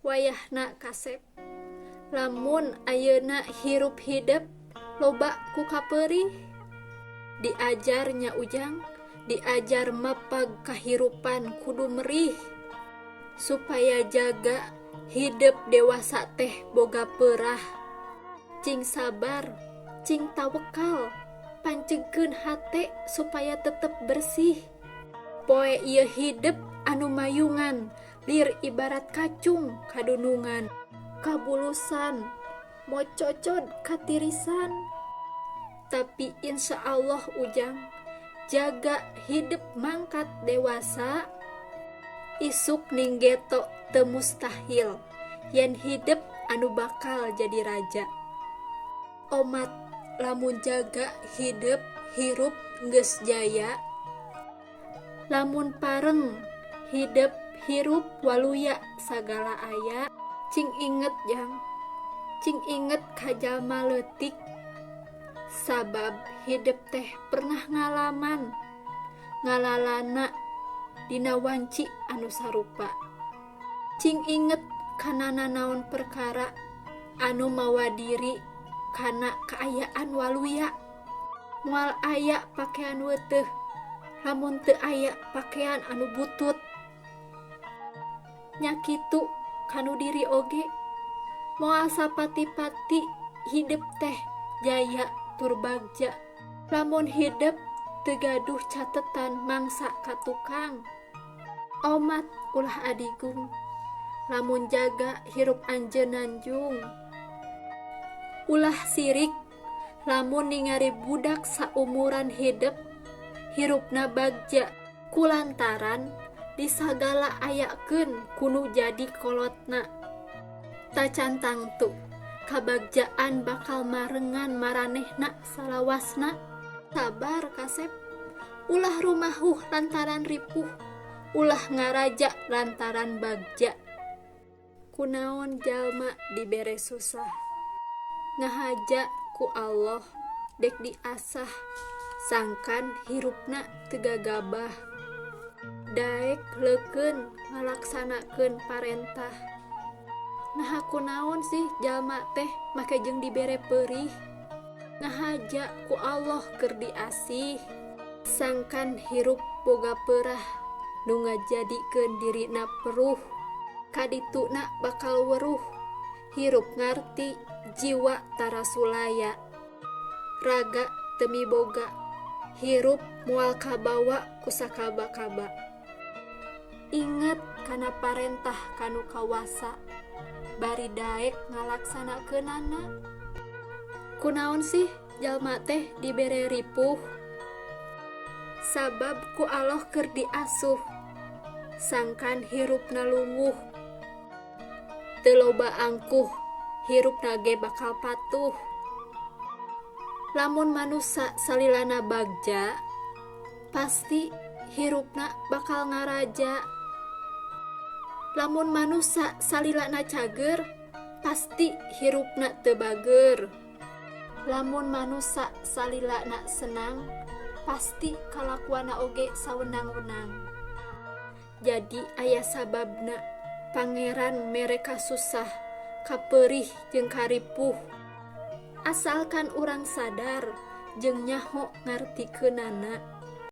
Wayahna kasep. Lamun ayeuna hirup hidep loba ku kapeurih. Diajar nya Ujang, diajar mapag kahirupan kudu merih. Supaya jaga hidep dewasa teh boga peurah. Cing sabar, cing tawekal, pancegkeun hate supaya tetep bersih. Poe ieu hidep anu mayungan lir ibarat kacung kadunungan. Kabulusan, mococod katirisan. Tapi insya Allah Ujang, jaga hidep mangkat dewasa. Isuk ning geto teu mustahil yen hidep anu bakal jadi raja. Omat lamun jaga hidep hirup geus jaya. Lamun pareng hidep hirup waluya sagala aya. Cing inget Jang, cing inget ka jalma leutik. Sabab hidep teh pernah ngalaman ngalalana dina wanci anu sarupa. Cing inget kana nanaon perkara anu mawa diri kana kaayaan waluya. Moal aya pakean weuteuh lamun teu aya pakean anu butut. Nya kitu kanu diri oge, moal sapati-pati hidep teh jaya tur bagja. Lamun hidep teu gaduh catetan mangsa ka tukang. Omat ulah adigung, lamun jaga hirup anjeun nanjung. Ulah sirik lamun ningari budak saumuran hidep hirupna bagja kulantaran disagala ayakeun ku nu jadi kolotna. Tacan tangtu kabagjaan bakal marengan maranehna salawasna. Sabar kasep, ulah rumahuh lantaran ripuh, ulah ngaraja lantaran bagja. Kunaon jalma dibere susah. Ngahaja ku Allah dek diasah sangkan hirupna teu gagabah. Daek leukeun ngalaksanakeun parentah. Naha kunaon sih jalma teh make jeung dibere peurih. Ngahaja ku Allah keur diasih. Sangkan hirup boga peurah nu ngajadikeun dirina peruh. Kadituna bakal weruh hirup ngarti jiwa tara sulaya. Raga teu miboga hirup moal kabawa ku sakaba-kaba. Inget kana parentah ka nu kawasa bari daek ngalaksanakeunana. Kunaon sih jalma teh dibere ripuh. Sabab ku Allah keur diasuh sangkan hirupna lunguh. Teu loba angkuh hirupna ge bakal patuh. Lamun manusa salilana bagja pasti hirupna bakal ngaraja. Lamun manusa salilana cager pasti hirupna teu bager. Lamun manusa salilana senang pasti kalakuanna oge sawenang-wenang. Jadi aya sababna Pangeran mere kasusah, kapeurih jeung karipuh. Asalkan urang sadar jeung nyaho ngartikeunana.